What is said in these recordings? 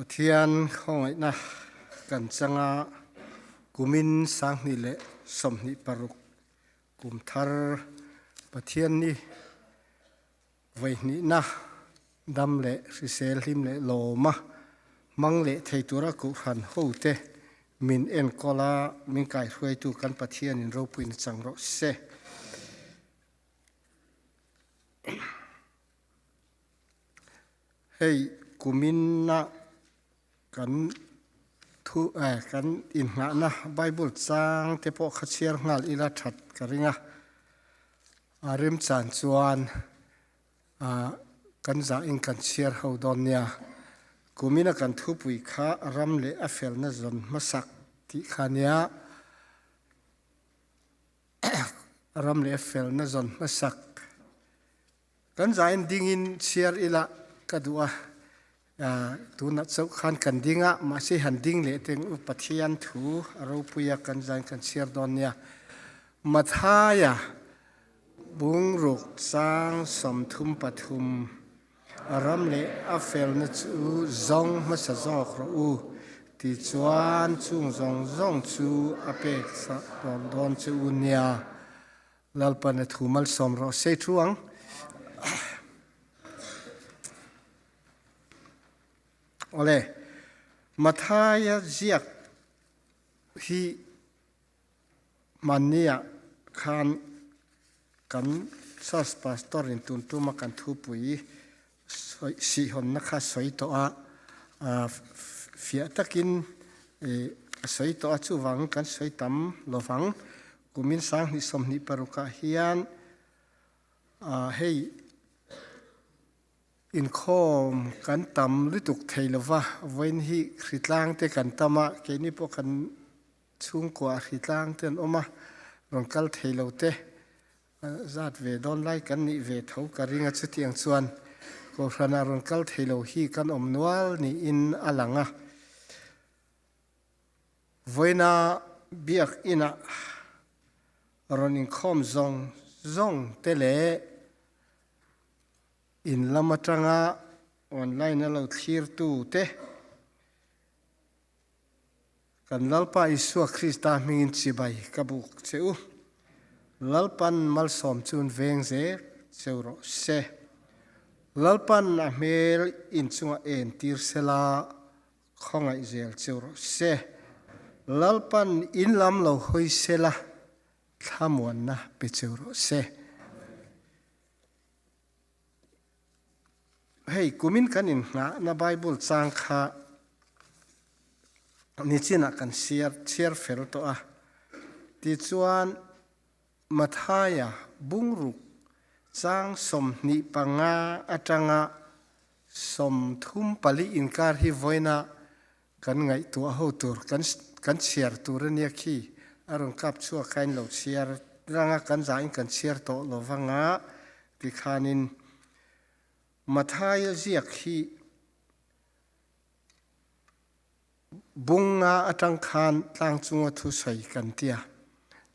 Pathian khawngaihna kan changa kumin 2026 kum thar Pathian ni vawihnihna dam leh hrisel hlim leh lawma hmang leh thei tura Kohhran hote min enkawl a, min kaihruaitu kan Pathianin ropuina chang rawh se. Hei kuminna kan thu eh kan inngahna Bible chang te pawh kha chhiar nghal ila that ka ring a, a remchan chuan ah kan zahin kan chhiar ho dawn nia. Kumina kan thupui kha ram leh a felna zawn hmasak tih kha nia. Ram leh felna zawn hmasak kan zain dingin chhiar ila ka duh a, tunah chauh khan kan ding a, mahse han ding leh teng u Pathian thu a ropui a kan zain kan chhiar dawn nia. Mathaia bungruk chang 33 A ram leh a felna chu zawng hmasa zawk rawh u ti chuan chung zawng zawng chu a pek sak dawn dawn che u nia. Lalpan a thu malsawm rawh se thu ang. Awle, Mathaia ziak hi Hmanniah khan kan Church Pastor in tun tuma kan thupui sihhawnna kha sawi tawh a, fiah takin a sawi tawh a, chuvangin kan sawi tam lovang. Kumin 2026 ah hian hei Inkhawm kan tam lutuk thei lova, vawiin hi hritlang te kan tam a, keini pawh kan chhungkua hritlang te an awm a, rawn kal thei lo te zat ve dawn lai kan nih ve tho ka ring a, chutiang chuan Kohhranah rawn kal thei lo hi kan awm nual niin a lang a. Vawiina biakinah rawn inkhawm zawng zawng te leh In lam atanga online a lo thlirtu te, kan Lalpa Isua Krista hmingin chibai ka buk che u. Lalpan malsawm chun veng zel cheu rawh se. Lalpan a hmel inchunga entir sela khawngaih zel cheu rawh se. Lalpan in lam lo hawi sela thlamuanna pe cheu rawh se. Hei kumin kan inngahna Bible chang kha nichinah kan siar chhiar fel tawh a. Tichuan Mathaia bungruk chang 25 atanga 34 inkar hi vawiina kan ngaihtuah ho tur kan kan chhiar tur a nia khi a rawn kap chhuak kha in lo chhiar ranga kan zahin kan chhiar tawh lo vanga tikhanin Mathaia ziak hi bunga atang khan tlang chunga thu sawi kan tia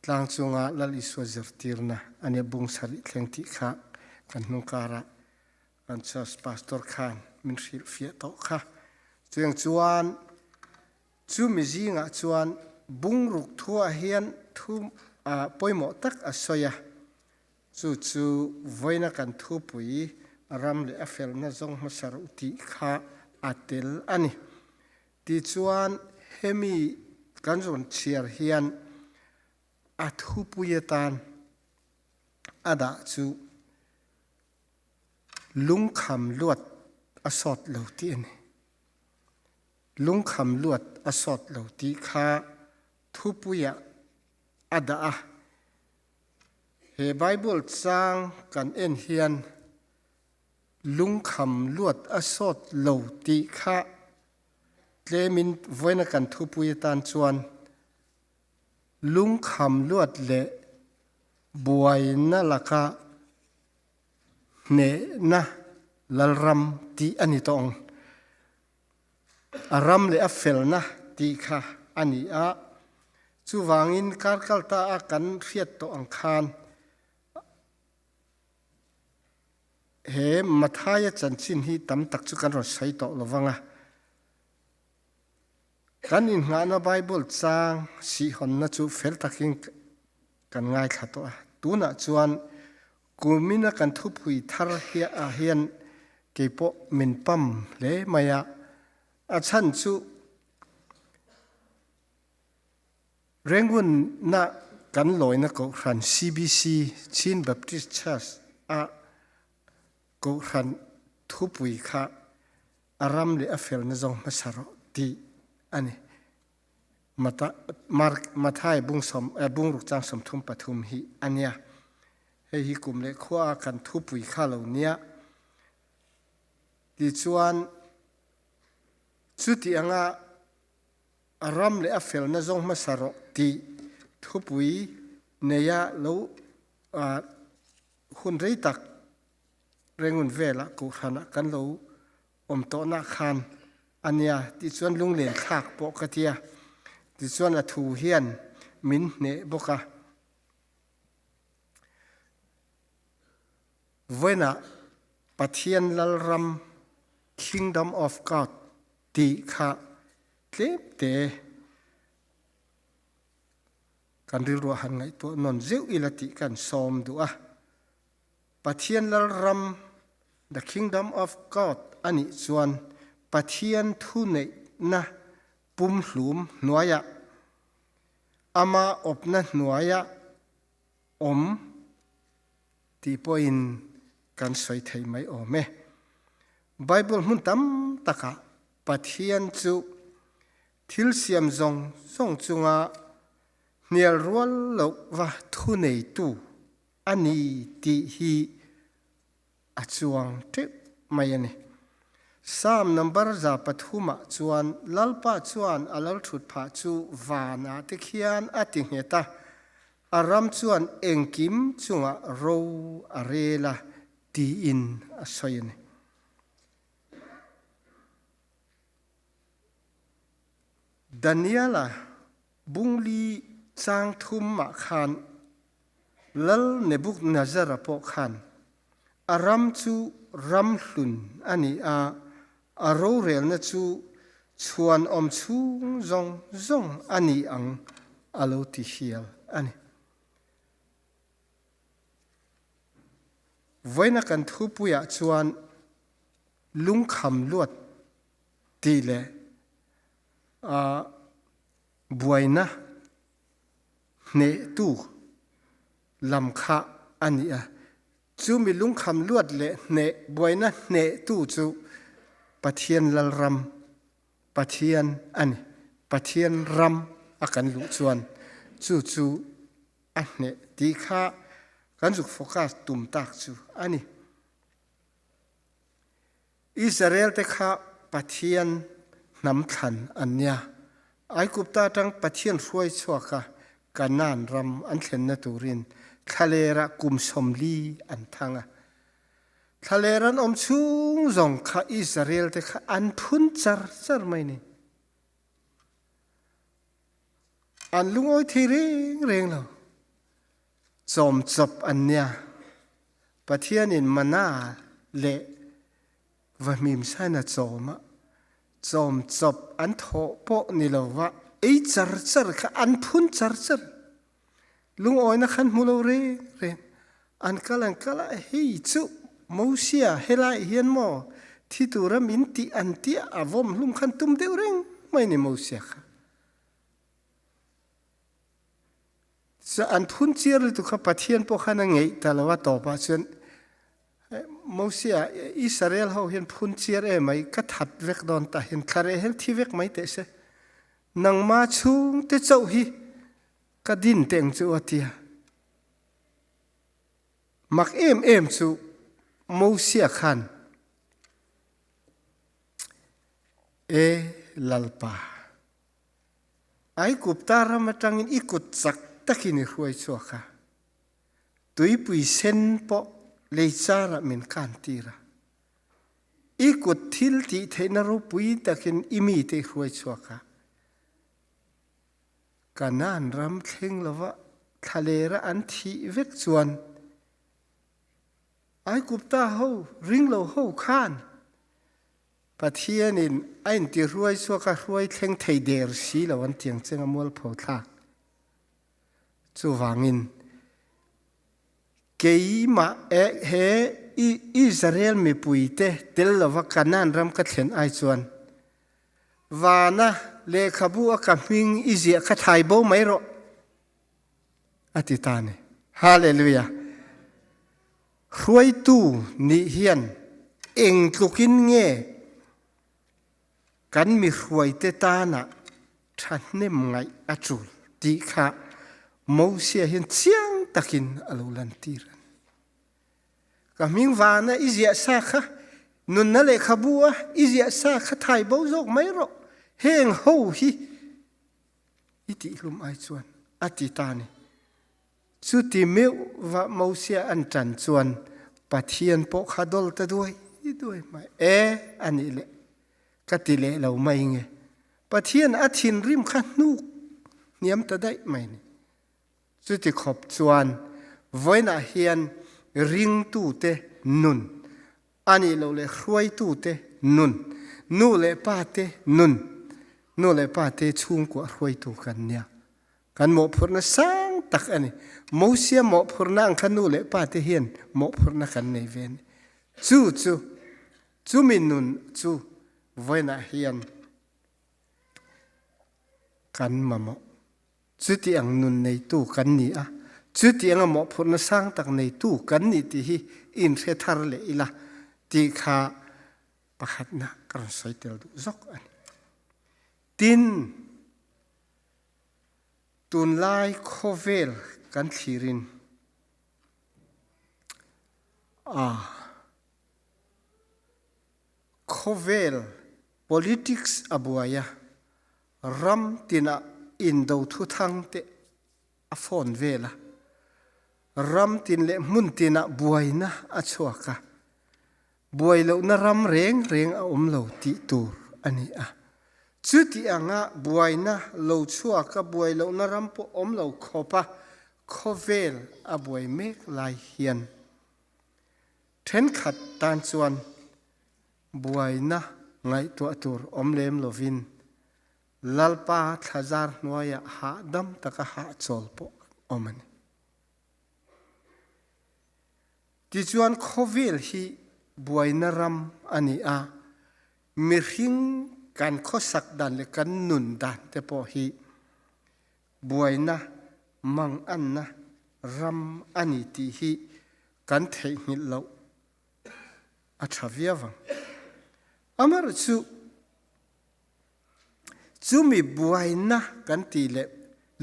tlang chunga Lal Isua zirtirna ania bung sarih thleng tih kha kan hnung karah Kan church pastor khan min hrilh fiah tawh kha. Chuang chuan chu mi zingah chuan bungruk thuah hian thu pawimawh tak a sawi a. Chu chu vawiina kan thupui ram leh a felna zawng hmasa ruh tih kha a tel a ni. Tichuan hemi kan rawn chhiar hian a thupui atan a dah chu Lungkham luat a sawt lo tih a ni. Lungkham luat a sawt lo tih kha thupui ah a dah a. He Bible caang kan en hian lungkham luat a sawt lo tih kha tlem in voina kan thupui atan chuan lungkham luat le buaina lakah Hnehna Lalram tih a ni tawh ang. A ram leh a felna tih kha a ni a. Chuvangin kar kalta a kan hriat tawh ang khan he Mathaia chanchin hi tam tak chu kan rawn sawi tawh lo vang a. Kan innghahna Bible chang sihhawnna chu fel takin kan ngaithla tawh a. Tunah chuan kumina kan thupui thar ah hian keipawh min pam hle mai a. A chhan chu Rangoon-na kan lawina Kohhran CBC, Chin Baptist Church, ah Kohhran thupui kha a ram leh a felna zawng hmasa rawh tih a ni. Matthai bungruk chang 33 hi a nia. Hei hi kum leh khua kan thupui kha lo nia. Tichuan, chuti anga a ram leh a felna zawng hmasa rawh tih thupui neia lo hun rei tak Rengun velah Kohhranah kan lo awm tawhna khan a nia tih chuan lunglen thlak pawh ka tia. Tichuan a thu hian min hneh bawk a. Vawiinah Pathian Lalram, Kingdom of God, tih kha tlemte kan rilruah han ngaihtuah nawn zeuh ila tih kan sawm duh a. Pathian Lalram, the Kingdom of God, a nih chuan Pathian thuneihna pumhlum hnuaiah, ama awpna hnuaiah awm tih pawhin kan sawi thei mai awm e. Bible hmun tam takah Pathian chu thil siam zawng zawng chunga hnial rual lohva thuneitu a ni tih hi a chuang teuh mai a ni. Psalm number 300 ah chuan Lalpa chuan a lal thut phah chu vanah te khian a ti nghet a, a ram chuan engkim chungah ro a rel a tiin a sawi a ni. Daniela bungli chang thum ah khan Lal Nebuchadnezzar-a pawh khan a ram chu ram hlun a ni a, a rorelna chu chhuanawm chhung zawng zawng a ni ang a lo ti hial a ni. Vawiina kan thupuiah chuan lungkham luat tih leh buaina hnehtu lam kha a ni a. Chu mi lungkham luat leh hneh buaina hnehtu chu Pathian Lalram, Pathian a ni. Pathian ram a kan luh chuan chu chu a hneh tih kha kan zuk focus tum tak chu a ni. Israel te kha Pathian hnam thlan an nia. Aigupta atang Pathian hruai chhuak a Kanaan ram an thlenna turin thlalerah kum 40 an thang a. Thlaler an awm chhung zawng kha Israel te kha an phun char char mai ni. An lungawi thei reng reng lo. Chawm chawp an nia. Pathianin mana leh vahmim sain a chawm a, chawm chawp an thawh pawh ni lova ei char char kha an phun char char. Lungawina khan hmu lo reng reng. An kal an kal a, hei chu Mosia helai hian maw thi tura min tih an tia a vawm hlum khan tum deuh reng mai ni Mosia kha. An phun chiar lutuk kha Pathian pawh khan a ngeih ta lo a tawpah chuan Mosia Israel ho hian phun chiar e mai ka that vek dawn ta hian thlareh hian thi vek mai teh se nangma chhung te chauh hi ka din teng chu a tia mak em em chu Mosia khan e Lalpa Aigupta ram atangin i kut chak takin i hruai chhuak a, tuipui sen pawh lei charah min kantir a. I kut thil tih theihna ropui takin i mite i hruai chhuak a. Kanaan ram thleng lova thlalera an thih vek chuan Aigupta ho ringlo ho khan. Pathianin a intihruai chhuak a hruai thleng thei der si lo an tiang cheng a mualpho thlak. Chuvangin keimah he Israel mipuite tel lova Kanaan ram ka thlen ai chuan vana lehkhabu a ka hming i ziah kha thai bo mai rawh a ti ta ni. Hallelujah! Hruaitu nih hian eng tlukin nge kan mi hruaite tana thahnem ngaih a tul tih kha Mosia hian chiang takin a lo lantir a ni. Ka hming vana i ziah sa kha nunna lehkhabu a i ziah sa kha thai bo zawk mai rawh. Heng ho hi i tihhlum ai chuan a ti ta ni. Chuti meuhva Mosia an ṭan chuan Pathian pawh kha dol ta duai duai mai. E, a nih leh ka ti leh lo mai nge. Pathian a thinrim kha hnuk hniam ta daih mai ni. Chuti khawp chuan vawiinah hian ringtute nun, a nih loh leh hruaitute nun, nu leh pate nun, nu leh pate chhungkua hruaitu kan nia. Kan mawhphurhna sang tak a ni. Mosia mawhphurhna ang kha nu leh pate hian mawhphurhna kan nei ve a ni. Chu chu, chumi nun chu vawiinah hian kan mamawh. Chuti ang nun neitu kan ni a, chuti anga mawhphurhna sang tak neitu kan ni tih hi inhre thar leh ila tih kha pakhatna ka rawn sawi tel duh zawk a ni. Tin, Tunlai khawvel kan thlirin a khawvel politics a buai a, ram tinah indo thuthang te a fawn vel a, ram tin leh hmun tinah buaina a chhuak a, Buai lohna ram reng reng a awm lo tih tur a ni a. Chuti anga buaina lo chhuaka buai lohna ram pawh awm lo khawpa khawvel a buai mek lai hian thenkhat tan chuan buaina ngaihtuah tur awm lem lovin Lalpa thlazar hnuaiah hahdam taka hahchawl pawh kan awm a ni. Tichuan khawvel hi buaina ram a ni a, mihring kan khawsak dan leh kan nun dan te pawh hi buaina manganna ram a ni tih hi kan theihnghilh loh a tha viau ang. Amaherawhchu chumi buaina kan tih leh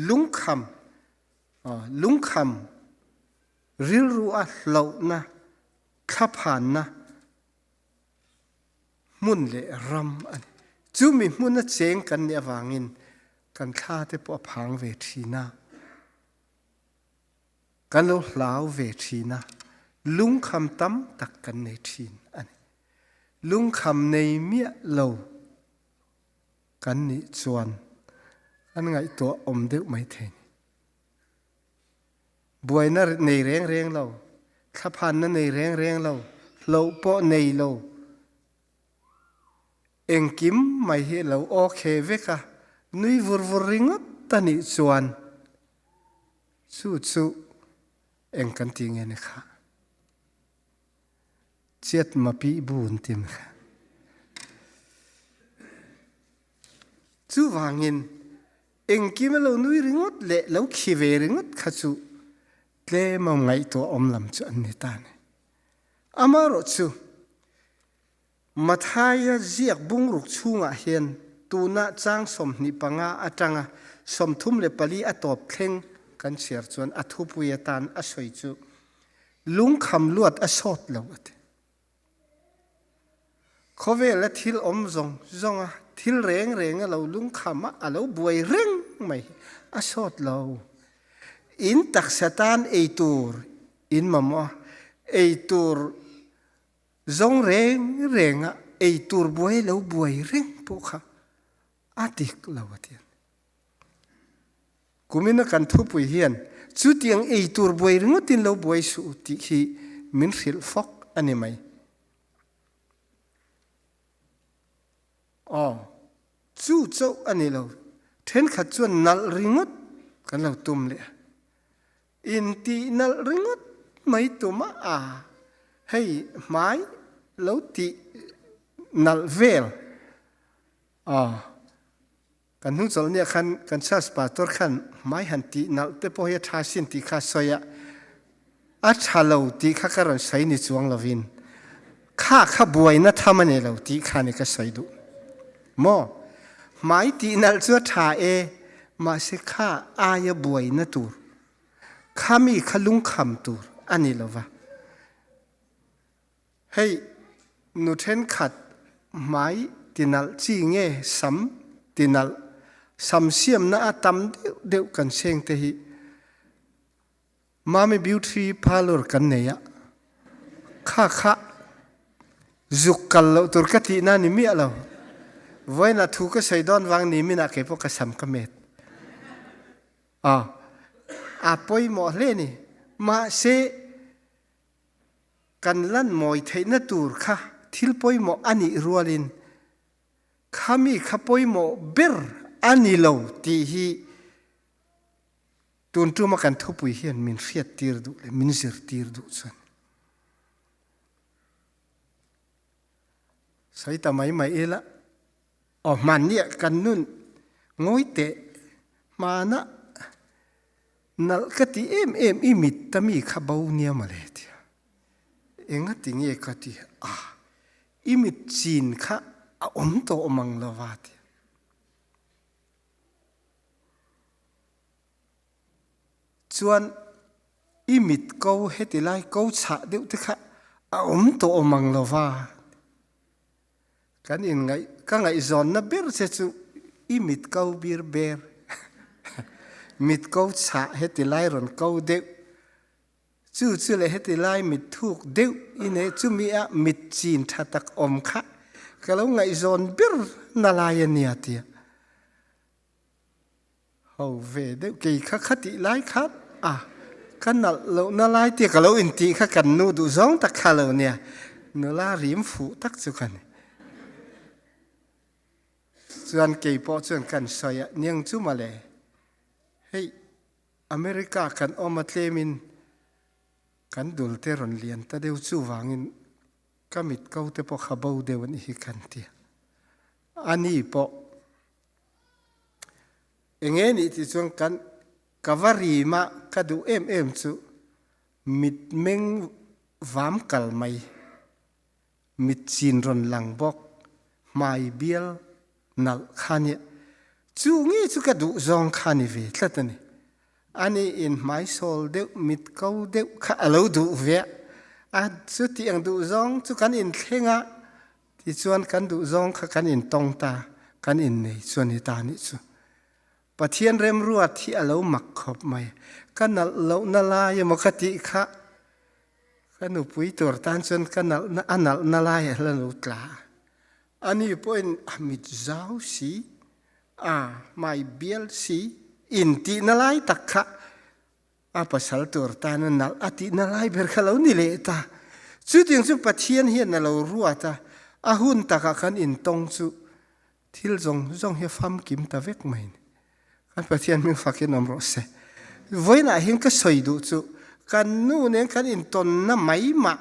lungkham lungkham Rilru a hlauhna, thlaphanna hmun leh ram a ni. Chumi hmuna cheng kan nih avangin kan thla te pawh a phang ve thin a, kan lo hlau ve thin a, lungkham tam tak kan nei thin a ni. Lungkham nei miah lo kan nih chuan an ngaihtuah awm deuh mai thei a ni. Buaina nei reng reng lo, thlaphanna nei reng reng lo, hloh pawh nei lo, engkim mai hi lo okay vek a, nui vur vur ringawt a nih chuan chu chu eng kan ti nge ni kha? Chiat mapih bu an ti mai kha. Chuvangin Engkim a lo nui ringawt leh lo khi ve ringawt kha chu tlem a ngaihtuah awm lam chu an ni ta a ni. Amaherawhchu, Mathaia ziak bungruk chhungah hian tuna chang 25 atanga 34 a tawp thleng kan chhiar chuan a thupui atan a sawi chu lungkham luat a sawt lo a ti. Khawvela thil awm zawng zawng a, thil reng reng a lo lungkham a, a lo buai reng mai hi a sawt lo. In taksa tan ei tur in mamawh a, ei tur zawng reng reng a, ei tur buai lo buai reng pawh kha a dik lo a ti a ni. Kumina kan thupui hian chutiang ei tur buai ringawtin lo buai suh tih hi min hrilh fawk a ni mai. Aw, chu chauh a ni lo, thenkhat chuan nalh ringawt kan lo tum leh a. Intih nalh ringawt mai tum a, a hei hmai lo tih nalh vel. Aw. Kan hnungchawlh nia khan kan church pastor khan hmai han tih nalh te pawh hi a tha sin tih kha a sawi a, a tha lo tih kha ka rawn sawi ni chuang lovin kha kha buaina tham a nei lo tih kha ni ka sawi duh. Maw? Hmai tih nalh chu a tha e, mahse kha aia buaina tur, kha mi kha lungkham tur a ni lova. Hei nu thenkhat hmai tinalh chi nge sam tinalh, sam siamna a tam deuh deuh kan seng te hi Mami Beauty Parlour kan nei a, kha kha zuk kal loh tur ka tihna ni miah lo. Vawiin ah thu ka sawi dawn vang ni minah kei pawh ka sam ka met. A, a pawimawh hle ni. Mahse, Kan lan mawi theihna tur kha thil pawimawh a nih rualin khami kha pawimawh ber a ni lo tih hi tun tuma kan thupui hian min hriattir duh leh min zirtir duh chuan sawi ta mai mai ila aw hmanniah kan nun ngawi teh hmanah Nalh ka ti em em i mit ta mi kha bo nia mawle tia. Enga ti nge ka ti a, i mit chin kha a awm tawh mang lova tia. Chuan i mit ko heti lai ko chhah deuh te kha a awm tawh mang lova. Kan in ngaih ka ngaihzawnna ber che chu i mit ko bir ber mit ko chhah heti lai rawn ko deuh chu chu le heti lai mit thuk deuh i nei chumi ah mit chin tha tak awm kha ka lo ngaihzawn ber na lai a nia tia Ho ve deuh kei kha kha tih lai kha a ka nalh loh na lai tia ka lo intih kha kan nu duh zawng tak kha lo nia nula rim fuh tak chu ka ni. Chuan kei pawh chuan kan sawi a niang chu mawle hei America kan awm a tlemin kan dul te rawn lian ta deuh chuvangin ka mit ko te pawh kha bo deuh a nih hi kan ti a. Ani pawh Enge nih tih chuan kan ka va rim a, ka duh em em chu mitmeng vam kal mai, mit chin rawn lang bawk, hmai bial nalh kha nia. Chu nge chu ka duh zawng kha ni ve tlat a ni. Ani in hmai sawl deuh, mit ko deuh kha a lo duh ve a, a chutiang duh zawng chu kan inthleng a, Tichuan kan duh zawng kha kan intawng ta, kan innei chu a ni ta nih chu. Pathian remruat hi a lo mak khawp mai. Ka nalh lohna lai emaw ka tih kha ka nupui tur tan chuan ka nalhna a nalhna lai a la lo tla a. Ani pawhin a mit zau si, a hmai bial si, intihna lai tak kha A pasal tur tan a nalh a tihna lai ber kha lo ni leh ta. Chutiang chu Pathian hian a lo ruat a, a hun takah khan intawng chu thil zawng zawng hi a famkim ta vek mai ni. Kan Pathian hming fakin awm rawh se. Vawiinah hian ka sawi duh chu kan nu nen kan intawnna mai mah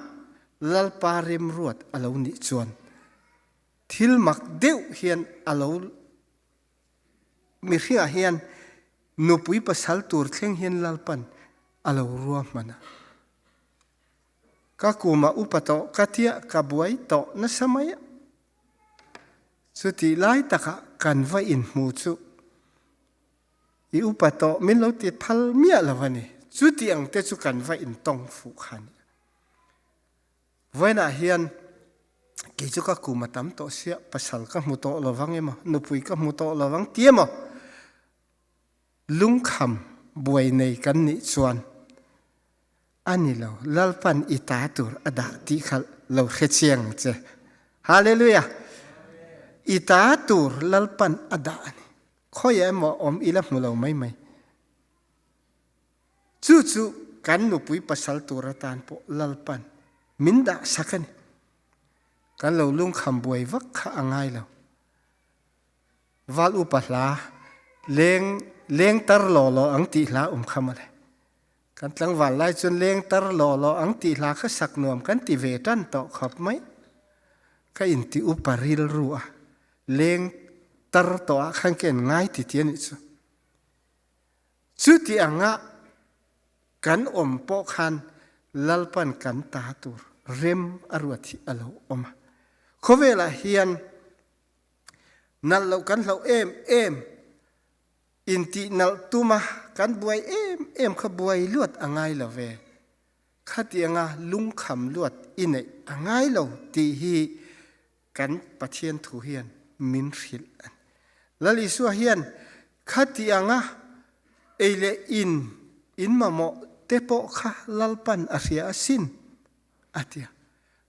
Lalpa remruat a lo nih chuan thil mak deuh hian a lo Mihringah hian nupui pasal tur thleng hian Lalpan a lo ruahman a. Ka kumah upa tawh ka tia ka buai tawh nasa mai a. Chutih lai takah kan va inhmu chu i upa tawh min lo ti phal miah lo a ni. Chuti ang te chu kan va intawng fuh kha a ni. Vawiinah hian kei chu ka kum a tam tawh sia, pasal ka hmu tawh lo vang emaw, nupui ka hmu tawh lo vang ti emaw, lungkham buai nei kan nih chuan a ni lo, Lalpan i ta tur a dah tih kha lo hre chiang che. Hallelujah! I ta tur Lalpan a dah a ni. Khawiah emaw awm ila hmu lo mai mai. Chu chu kan nupui pasal tur atan pawh Lalpan min dah sak a ni. Kan lo lungkham buai vak kha a ngai lo. Val upa hla leng leng tar law law ang tih hla um kha mawle. Kan tlangval lai cun leng tar law law ang tih hla kha sak nuam kan ti ve tan tawh khawp mai. Ka in ti upa rilru a leng tar tawh ah khan ka in ngai ti ti anih cu. Cu ti angah kan um pawh khan Lalpan kan ta tur rem a ruat hi a lo um. Khawvel ah hian nalh lo kan hloh em em in ti nalh tuma kan buai em em kha buai luat a ngai lo ve. Khatianga lungkham luat i neih a ngai lo ti hi kan Pathian thu hian min hrilh an. Lal Isua hian khatianga ei le in in mamawh te pawh kha Lalpan a hria asin a tia.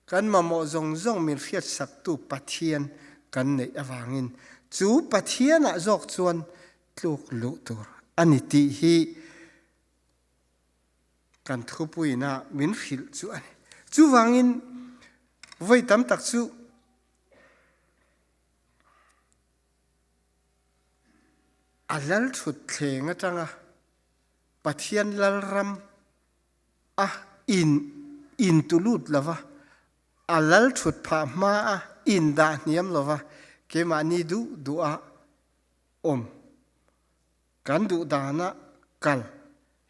Kan mamawh zawng zawng min hriatsaktu Pathian kan neih avangin chu Pathianah zawk chuan tluk luh tur a ni tih hi kan thupuina min hrilh chu a ni. Chuvangin voi tam tak chu a lal thut thleng atanga Pathian lalram a in in tulut lova a lal thut phah hma a in dah hniam lova keimahni duh duh a awm kan duh dana kal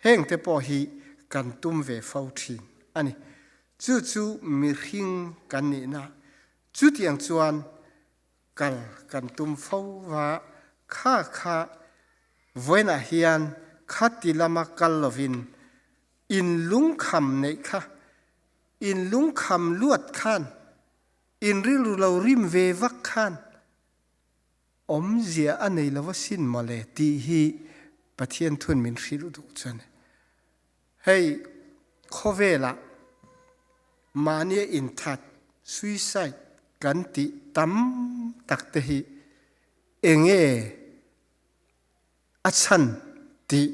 heng te pawh hi kan tum ve fo thin a ni. Chu chu mihring kan nihna chutiang chuan kal kan tum fo va kha kha vawiinah hian khati lama kal lovin in lungkham neih kha in lungkham luat khan in rilru lo rim ve vak khan awmzia a nei lo asin mawle tih hi Pathian thun min hrilh duh chu a ni. Hei khawvelah mahni a inthat suicide kan tih tam tak te hi enge a chhan tih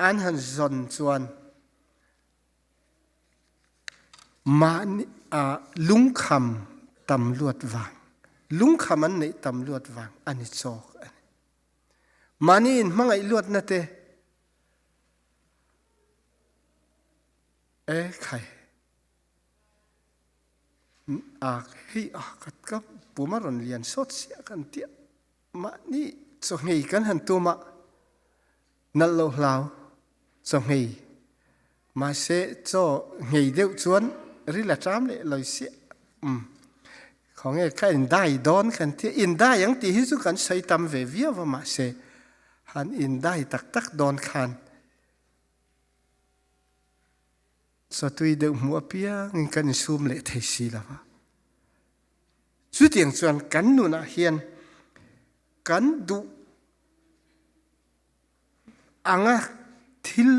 an han zawn chuan Mahni ah lungkham tam luat vang, lungkham an neih tam luat vang an i cawk a ni. Mahni in hmangaih luatna te e khai a hei a kat ka pum a ron lian sawt sia kan tia mahni chawhngei kan han tum ah nalh lo hlau chawhngei mahse chaw ngei deuh chuan ril a ṭam leh loi siah um khawnge ka in dai dawn kan tia in dai ang tih hi chu kan sawi tam ve viau va mahse han in dai tak tak dawn khan Satui deuh hmuh apiangin kan insum leh thei si lo va. Chutiang chuan kan nunah hian kan duh anga thil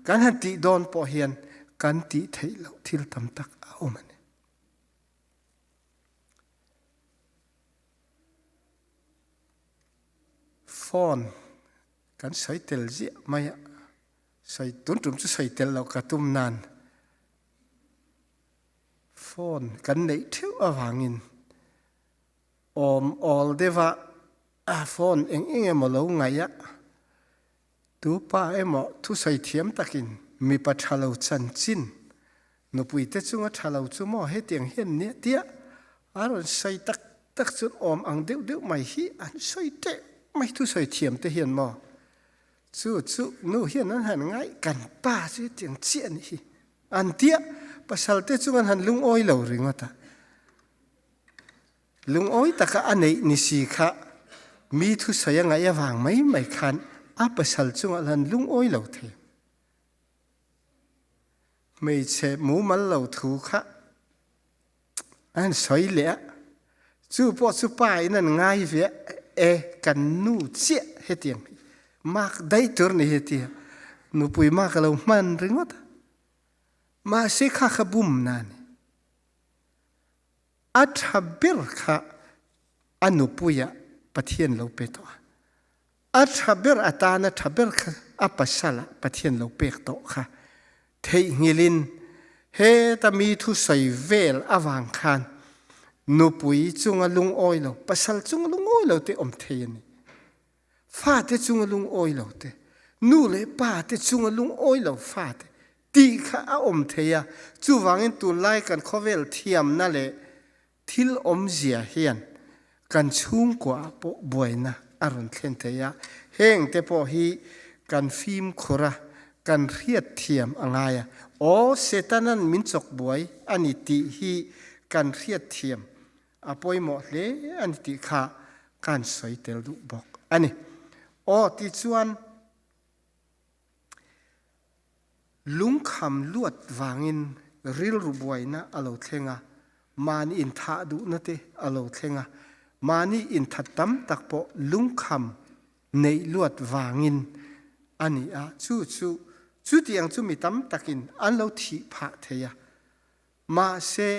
kan han tih dawn pawh hian kan tih theih loh thil tam tak a awm a ni. Phone kan sawi tel ziah mai a. Sai tun tum chu sai tel lo ka tum nan phone kan neih theuh awangin awm awl deuha a phone eng eng emaw lo ngaih a tu pa emaw thusawi thiam takin mipa tha lo chanchin nupui te chunga tha lo chu maw hetiang hian nia tia a rawn sawi tak tak chuan awm ang deuh deuh mai hi an sawi teh mai thusawi thiam te hian maw Chu chu nu hian an han ngai kan pa chu hetiang chiah a nih hi an tia pasal te chung an han lungawi lo ringawt a. Lungawi taka a neih ni si kha mi thusawi a ngaih avang mai mai khan a pasal chungah an lungawi lo thei. Hmeichhe mumal lo thu kha An sawi leh a, chu pawh chu pa in an ngai ve a, e kan nu chiah hetiang hi mak daih tur ni hi tia nupui mak a lo hman ringawt a. Mahse kha kha bum na a ni. A tha ber kha a nupuiah Pathian lo pe tawh a. A ṭha ber atana ṭha ber kha a pasal ah Pathian lo pek tawh kha theihnghilh in heta mi thusawi vel avang khan Nupui chunga lungawi lo, pasal chunga lungawi lo te awm thei a ni. Fate chunga lungawi lo te, nu leh pa te chunga lungawi lo fate tih kha a awm thei a. Chuvangin tunlai kan khawvel thiamna leh thil awmzia hian kan chhungkuaah pawh buaina a rawn thlen thei a. Heng te pawh hi kan fimkhur a, kan hriatthiam a ngai a. Aw, Setanan min chawk buai a ni tih hi kan hriatthiam a pawimawh hle a ni tih kha kan sawi tel duh bawk a ni. Aw, tichuan Lungkham luat vangin rilru buaina a lo thleng a, mahni inthah duhna te a lo thleng a, mahni inthat tam tak pawh lungkham neih luat vangin a ni a, chu chu chutiang chu mi tam takin an lo thih phah thei a. Mahse,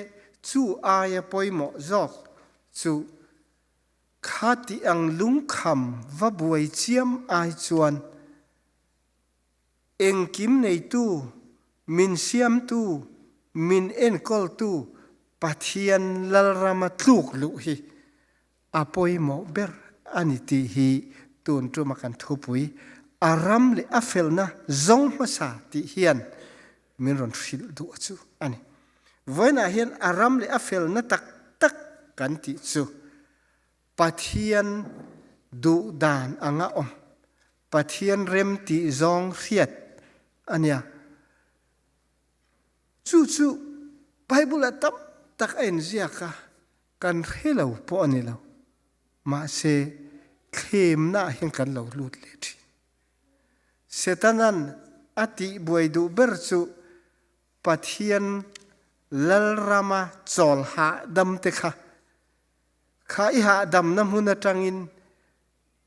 chu aia pawimawh zawk chu khati ang lungkham va buai chiam ai chuan Engkim neitu, min siamtu, min enkawltu Pathian Lalrama tluk luh hi a pawimawh ber a ni tih hi tun tuma kan thupui a ram leh a felna zawng hmasa tih hian min rawn hrilh duh chu a ni. Vawiinah hian a ram leh a felna tak tak kan tih chu Pathian duh dan anga awm, Pathian rem tih zawng hriat a nia. Chu chu Bible ah tam tak a inziak a, kan hre lo pawh a ni lo. Mahse, thlemna ah hian kan lo lut leh thin. Setanan a tih buai duh ber chu Pathian Lalrama chawl hahdam te kha Kha i hahdamna hmun atangin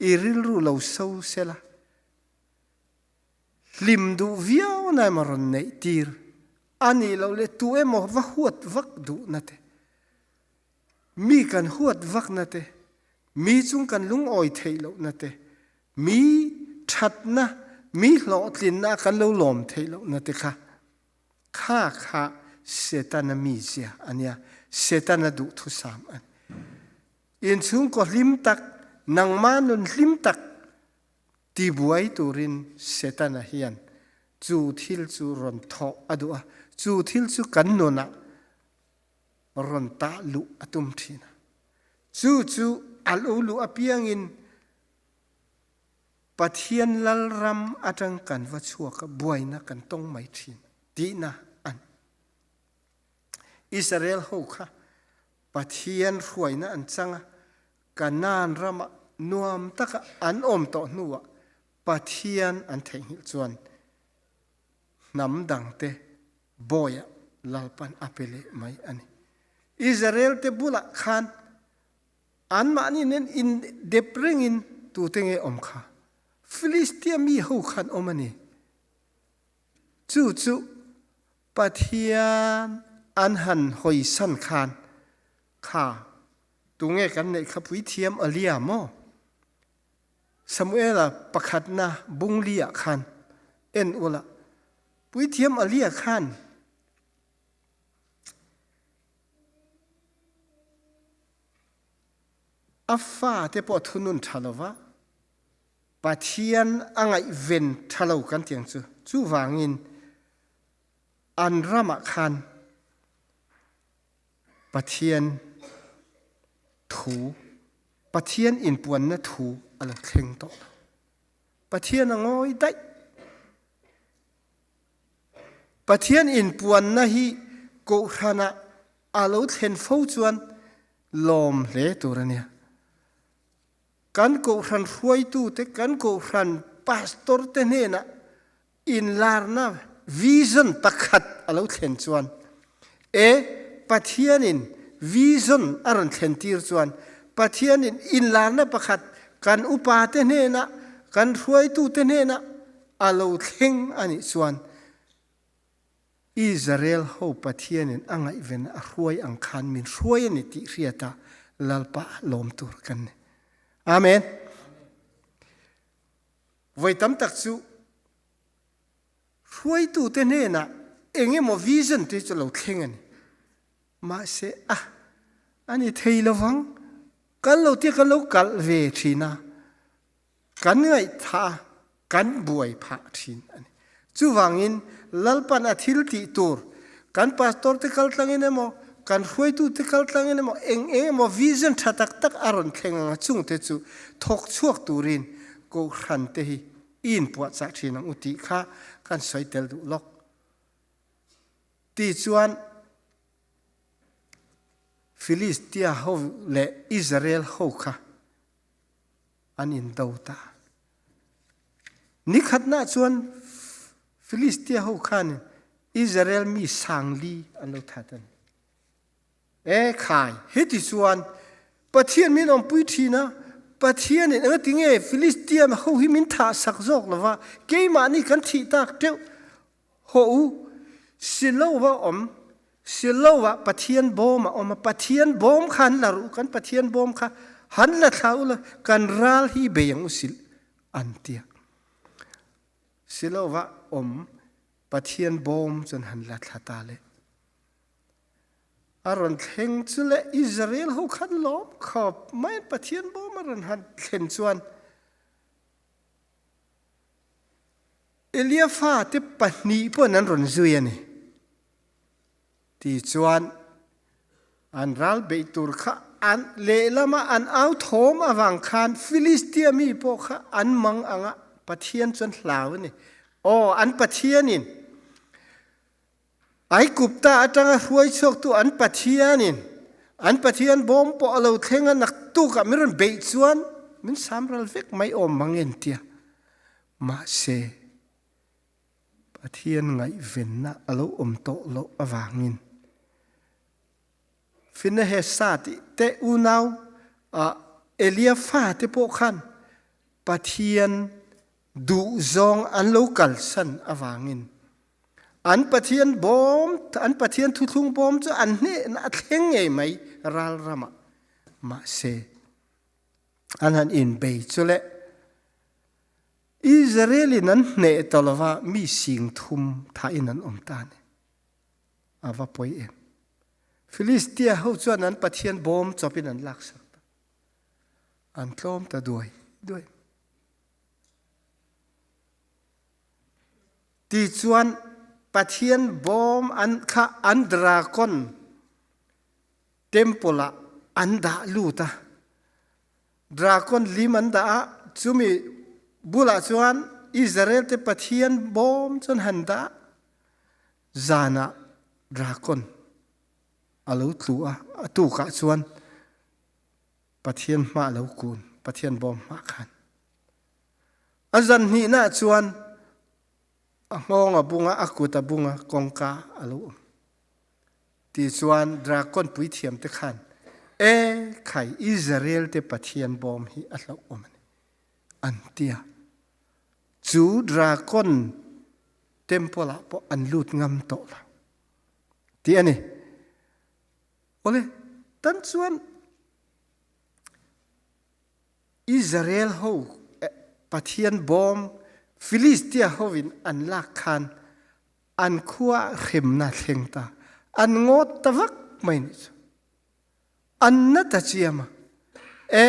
i rilru lo so sela, hlim duh viau na emaw rawn neih tir a nih loh leh tu emaw va huat vak duhna te, mi kan huat vakna te, mi chung kan lungawi theih lohna te, mi thatna, mi hlawhtlinna a kan lo lawm theih lohna te kha Kha kha Setana mizia a nia, Setana duhthusam a ni. Inchhungkaw hlim tak, nangmah nun hlim tak tibuai turin Setana hian chu thil chu rawn thawh a duh a, chu thil chu kan nunah rawn tah luh a tum thin a. Chu chu a lo luh apiangin Pathian Lalram atang kan va chhuak a, buaina kan tawng mai thin tihna a ni. Israel ho kha Pathian hruaina an chang a, Kanaan ramah nuam taka an awm tawh hnuah Pathian an theihnghilh chuan hnam dangte bawiah Lalpan a pe leh mai a ni. Israel te bulah khan Anmahni nen indep rengin tute nge awm kha? Filistia mi ho khan awm a ni. Chu chu Pathian an han hawisan khan kha tunge kan neih kha puithiam Alia maw? Samuela pakhatna bungli ah khan en ula puithiam Alia khan A fate pawh thunun ṭha lova Pathian a ngaihven ṭha lo kan ti ang chu. Chuvangin an ramah khan Pathian thu, Pathian inpuanna thu a lo thleng tawh lo. Pathian a ngawi daih. Pathian inpuanna hi kohhranah a lo thlen fo chuan lawm hle tur a nia. Kan kohhran hruaitute, kan kohhran pastor te hnenah inlarna vision pakhat a lo thlen chuan e Pathianin vision a rawn thlen tir chuan Pathianin inlarna pakhat kan upate hnenah, kan hruaitute hnenah a lo thleng a nih chuan Israel ho Pathianin a ngaihven a hruai ang khan min hruai a ni tih hriata Lalpa lawm tur kan ni. Amen. Voi tam tak chu hruaitute hnenah engemaw vision te chu lo thleng a ni. Mahse a. A ni thei lovang. Kan lo tia kan lo kalh ve thin a, kan ngaihthah a, kan buai phah thin a ni. Chuvangin Lalpan a thil tih tur kan pastor te kal tlangin emaw, kan hruaitu te kal tlangin emaw, eng eng emaw vision tha tak tak a rawn thleng ang a, chungte chu thawk chhuak turin Kohhran te hi i inpuahchah thin ang u tih kha kan sawi tel duh lawk. Tichuan Filistia ho leh Israel ho kha an indo ta. Nikhatna chuan Filistia ho khan Israel mi sangli an lo that a ni. E khai, heti chuan Pathian min awmpui thin a, Pathianin engati nge Filistia ho hi min thah sak zawk lova, keimahni kan thih tak teuh Hawh u, Shiloh-a awm, Shiloh-ah Pathian bawm a awm a, Pathian bawm kha han la ru, kan Pathian bawm kha han la thla u la, kan ral hi bei ang u sil, an ti a. Shiloh-ah awm Pathian bawm chuan han la thla ta le. A rawn thleng chu le Israel ho khan lawm khawp mai, Pathian bawm a rawn han thlen chuan Elia fate pahnih pawhin an rawn zui a ni. Tichuan, an ral beih tur kha an lehlama an au thawm avang khan Filistia mi pawh kha an mang ang a, Pathian chuan hlau a ni. Aw, an Pathianin Aigupta atanga hruai chhuaktu an Pathianin an Pathian bawm pawh a lo thleng a, naktukah min rawn beih chuan min samral vek mai awm mang en tia. Mahse, Pathian ngaihvenna a lo awm tawh loh avangin Finehesa tih te unau Elia fate pawh khan Pathian duhzawng an lo kalsan avangin An Pathian bawm, an Pathian thuthlung bawm chu an hnehna a thleng ngei mai ral ramah. Mahse, an han inbei chu le Israel in an hneh ta lova mi sing thum thain an awm ta ni. A va pawi em. Filistia ho chuan an Pathian bawm chawpin an laksak ta. An tlawm ta duai duai. Tichuan Pathian bawm an kha an drakon temple ah an dah lut a. Drakon lim an dah a, chumi bulah chuan Israel te Pathian bawm chuan han dah. Zan ah drakon a lo tlu a, a tukah chuan Pathian hma a lo kun, Pathian bawm hma khan. A zan hnihna chuan a nghawng a bung a, a kut a bung a, kawngka a lo awm. Ti chuan drakon puithiam te khan, E khai, Israel te Pathian bawm hi a hlauh awm a ni, an ti a. Chu drakon temple ah pawh an lut ngam tawh lo ti a ni. Awle, tan chuan Israel ho Pathian bawm Filistia hovin an lak khan an khua hremna thleng ta an ngawt ta vak mai ni chu an na ta chiam a e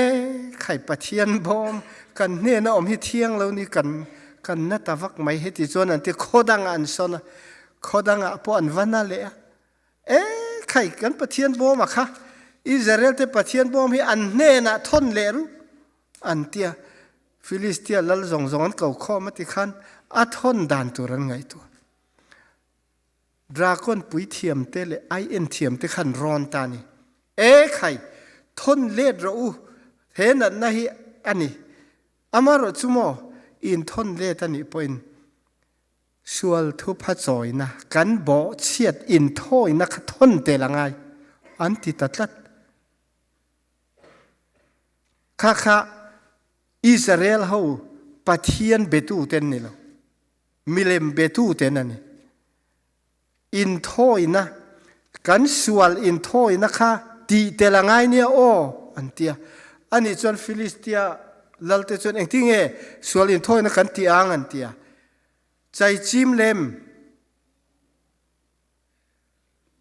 khai Pathian bawm kan hnena awm hi thiang lo ni kan kan na ta vak mai heti chuan an ti khaw an sawn a khaw dangah pawh an va na leh a E khai kan Pathian bawm a kha Israel te Pathian bawm hi an hnenah thon leh ru an tia Filistia lal zawng zawng an ko khawm a ti khan a thon dan tur an ngaihtuah Drakon puithiam te leh ai en thiam te khan rawn ta ni e khai thon let rawh u he natna hi ani amarawh chu maw in thon let anih pawhin Sual thupha cawina kan bawhchiat inthawina kha thon tel a ngai an ti ta tlat. Kha kha Israel ho Pathian betu ten ni lo milem betu ten ani. Inthawina kan sual inthawina kha ti tel a ngai nia aw an tia. Ani chuan Filistia lalte chuan engtinge sual inthawina kan ti ang an tia. Chaichim lem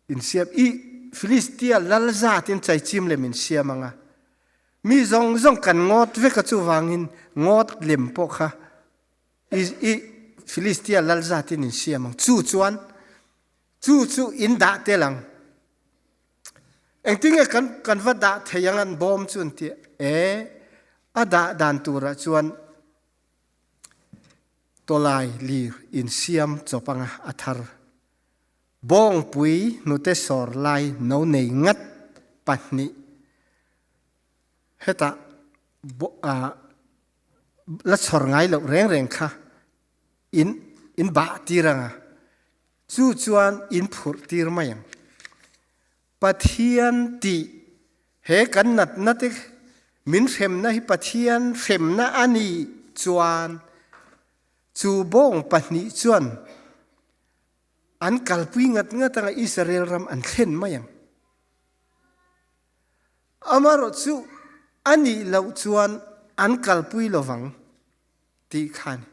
in siam i. Filistia lal zatin chaichim lem in siam anga. Mi zawng zawng kan ngawt vek a chuvangin ngawt lem pawh kha i, i Filistia lal zatin in siam ang. Chu chuan chu chu in dah tel ang. Engtinge kan kan va dah thei ang an bawm chu an ti e a dah dan turah chuan tawlai lir in siam chawp anga a thar. Bawngpui hnute sawr lai no nei ngat pahnih hetah la chhawr ngai loh reng reng kha in in bah tir anga chu chuan in phurh tir mai ang. Pathian tih he kan natna te min hremna hi Pathian hremna a nih chuan chu bawng pahnih chuan an kalpui ngat ngat anga Israel ram an thlen mai ang. Amarawh chu a nih loh chuan an kalpui lovang tih kha a ni.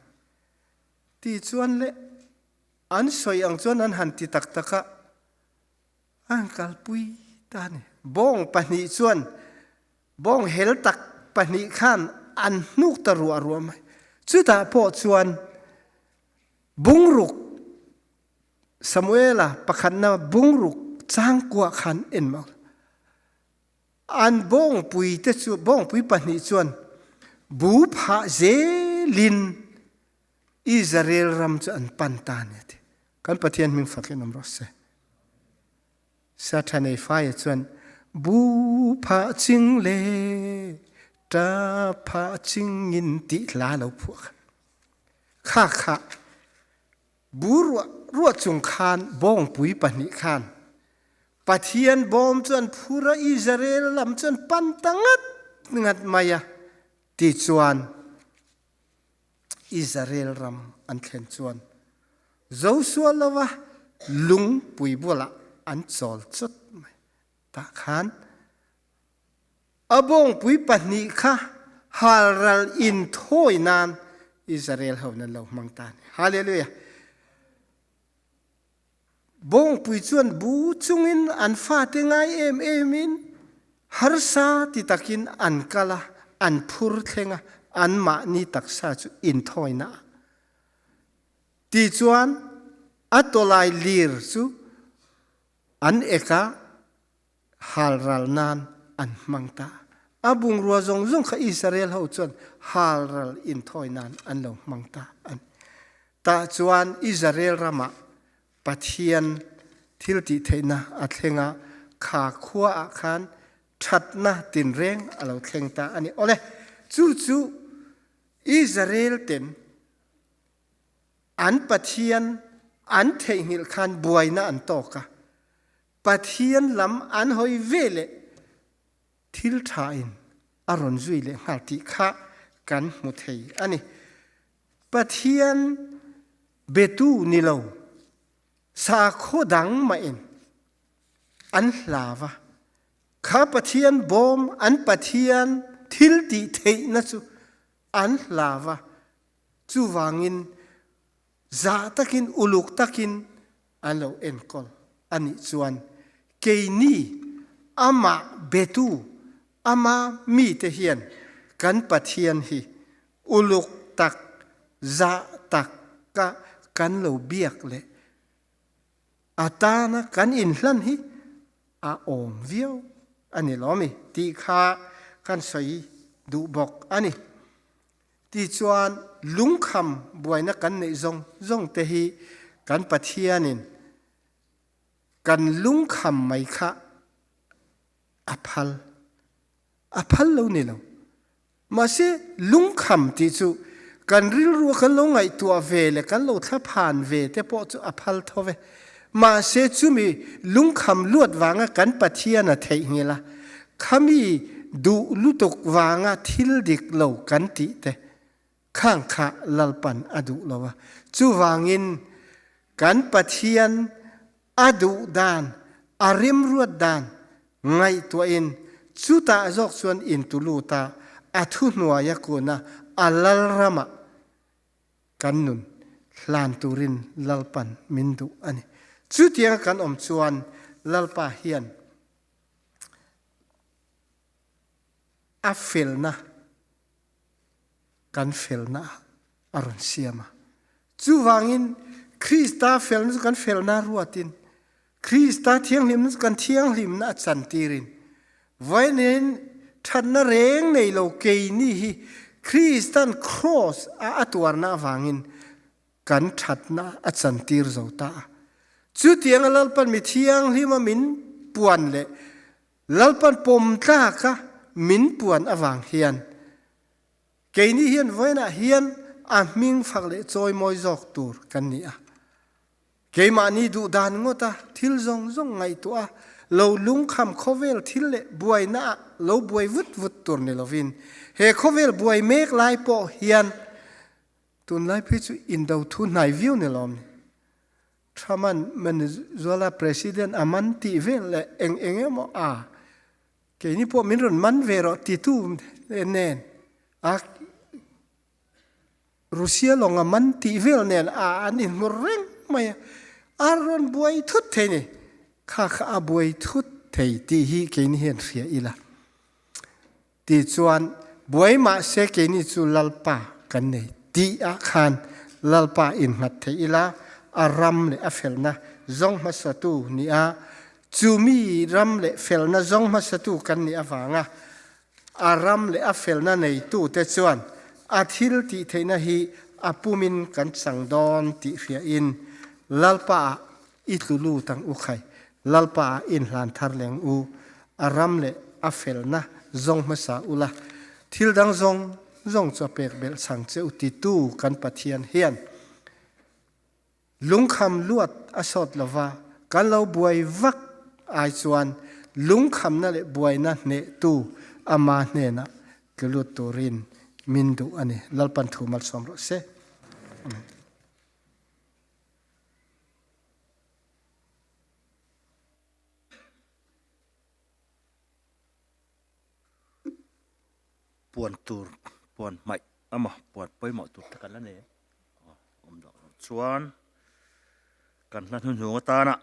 Ti chuan le an sawi ang chuan an han ti tak tak a, an kalpui ta a ni. Bawng pahnih chuan bawng hel tak pahnih khan an hnuk ta ruah ruah mai. Chutah pawh chuan Bungruk Samuela pakhatna bungruk changkua khan en mah. An bawngpui te chu bawngpui pahnih chuan bu phah zelin Israel ram chu an pan ta ni ati. Kan Pathian hming fakin awm rawh se. Sathanei faia chuan bu phah ching le ta phah ching in tih hla lo phuah kha. Kha kha bu ruah ruah chung khan bawngpui pahnih khan Pathian bawm chu an phur a, Israel lam chu an pan ta ngat ngat mai a. Ti chuan Israel ram an thlen chuan Joshua lova lungpui bulah an chawl chawt mai. Tah khan A bawngpui pahnih kha halral in thawi nan Israel ho nan lo hmang ta ni. Hallelujah. Bawngpui chuan bu chungin an fate ngai em em in harsa ti takin an kal a, an phur thleng a, an mahni taksa chu inthawina. Ti chuan a tawlai lir chu an ek a, halral nan an hmang ta. A bungrua zawng zawng kha Israel ho chuan halral inthawi nan an lo hmang ta an. Tah chuan Israel ramah Pathian thil tih theihna a thleng a, kha khua ah khan thatna tinreng a lo thleng ta a ni. Awle, chu chu Israel ten an Pathian an theihnghilh khan buaina an tawk a. Pathian lam an hawi ve leh thil tha in a rawn zui leh nghal tih kha kan hmu thei a ni. Pathian betu ni lo sakhaw dang mah in an hlau a. Kha Pathian bawm an Pathian thil tih theihna chu an hlau a. Chuvangin zah takin uluk takin an lo enkawl a nih chuan keini amah betu ama mite hian kan Pathian hi uluk tak zah tak ka kan lo biak leh a tana kan inhlan hi a awm viau a ni lo mi tih kha kan sawi duh bawk a ni. Tichuan lungkham buaina kan neih zawng zawng te hi kan Pathianin kan lungkham mai kha a phal. A phal lo ni lo. Mahse lungkham tih chu kan rilru kan lo ngaihtuah ve leh kan lo thlaphan ve te pawh chu a phal tho ve. Mahse chumi lungkham luat vanga kan Pathian a theihnghilh a, khami duh lutuk vanga thil dik lo kan tih te khang kha Lalpan a duh lo a. Chuvangin kan Pathian a duh dan, a remruat dan ngaihtuahin chutah zawk chuan intulut a, a thuhnuai a kun a, a Lalramah kan nun hlan turin Lalpan min duh a ni. Chutianga kan awm chuan Lalpa hian. A felna kan felna ah a rawn siam a. Chuvangin Krista felna chu kan felna ruatin Krista thianghlimna chu kan thianghlimna a chantirin vawiin thatna reng nei lo keini hi Kristan cross a a tuarna avangin kan thatna a chantir zo ta a. Chutianga Lalpan mi thianghlima min puan leh Lalpan pawm tlaka min puan avang hian keini hian vawiinah hian a hming fak leh chawimawi zawk tur kan ni a. Keimahni duh dan ngawta thil zawng zawng ngaihtuah a, lo lungkham khawvel thil leh buaina ah lo buai vut vut tur ni lovin he khawvel buai mek lai pawh hian tunlai phei chu indo thu hnai viau ni lawm ni. Truman Venezuela president a man tih vel leh eng eng emaw a keini pawh min rawn man ve rawh titu nen a Russia lawng a man tih vel nen a an inhmur reng mai a, a rawn buai thut thei ni. Kha kha a buai thut thei tih hi keini hian hria ila. Tichuan, buai mahse keini chu Lalpa kan nei tih ah khan Lalpa innghat thei ila, a ram leh a felna zawng hmasatu ni a, chu mi ram leh felna zawng hmasatu kan nih avanga a ram leh a felna neitu te chuan a thil tih theihna hi a pumin kan chang dawn tih hriain Lalpa ah I tlu lut ang u khai, Lalpa ah inhlan thar leng u, a ram leh a felna zawng hmasa ula, thil dang zawng zawng chu a pek belh chang che u titu kan Pathian hian lungkham luat a sawt lova kan lo buai vak ai chuan lungkhamna leh buaina hnehtu ama hnenah tlu lut turin min duh a ni. Lalpan thu malsawm rawh se. Amen. Puan tur puan hmaih emaw puan pawimawh tur te kan la nei a awm loh chuan kan hla hnuhnung atana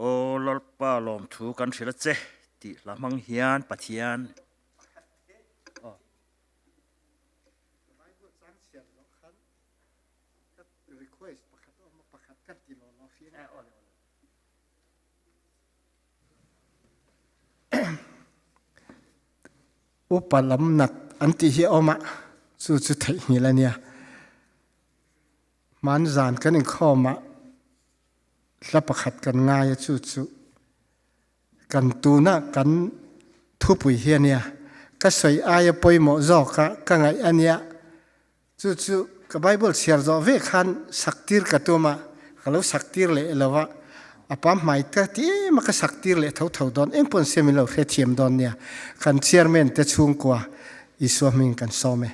Aw Lalpa lawmthu kan hrilh a che tih hla hmang hian Pathian Bible cang chiar lo khan ka request pakhat om pakhat kan ti lo lo fi Upa lam nat an ti hi oma chu chu theih ngil ania man zan kan in khoma hla pakhat kan ngai chu chu Kan tuna kan thupui hi a nia. Ka sawi aia pawimawh zawk a ka ngaih a nia. Chu chu ka Bible chhiar zawh ve khan sak tir ka tum a, ka lo sak tir leh lo a. A pam hmai ta ti em a ka sak tir leh tho tho dawn. Eng pawn siam in lo hrethiam dawn nia. Kan chairman te chhungkua Isua hming kan sawm e.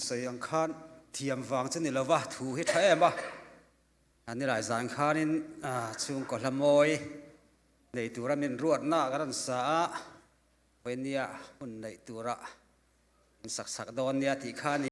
Sawi ang khan thiam vang chu ni lova thu hi tha em a. A nilai zan khanin chhungkaw hla mawi nei tura min ruatna ka rawn sa a, vawinia hun neih tura in sak sak dawn nia tih kha a ni.